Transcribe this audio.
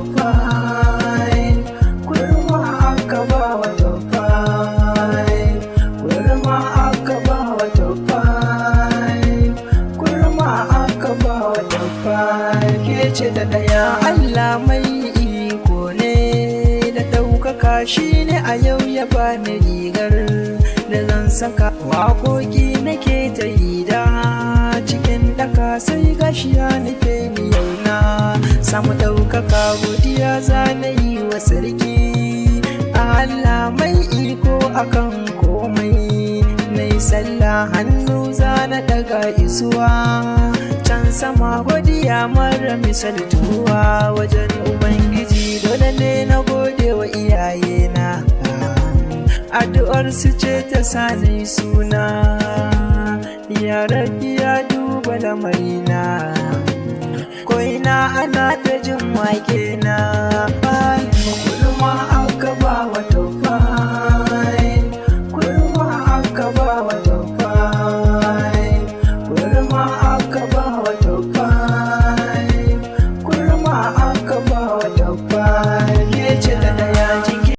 top 5. Kurma aka ba wa top 5. Kurma aka ba wa top 5. Kurma aka ba wa top 5. Ke ce ta daya. Allah mai iko ne da ɗaukaka, shi ne a yau ya bani rigar da zan saka. Waƙoƙi nake ta yi da cikin daka, sai gashi ya nufe ni, yau na samu ɗaukaka. Godiya za na yi wa sarki Allah mai iko akan komai. Na yi sallah, hannu za na daga isuwa can sama, godiya mara misaltuwa wajen Ubangiji. Dole ne na gode wa iyayena, addu'ar su ce ta sani suna. Ya Rabbi, ya duba lamarina, ko'ina ana ta jin wake na. Kurma aka ba wa top.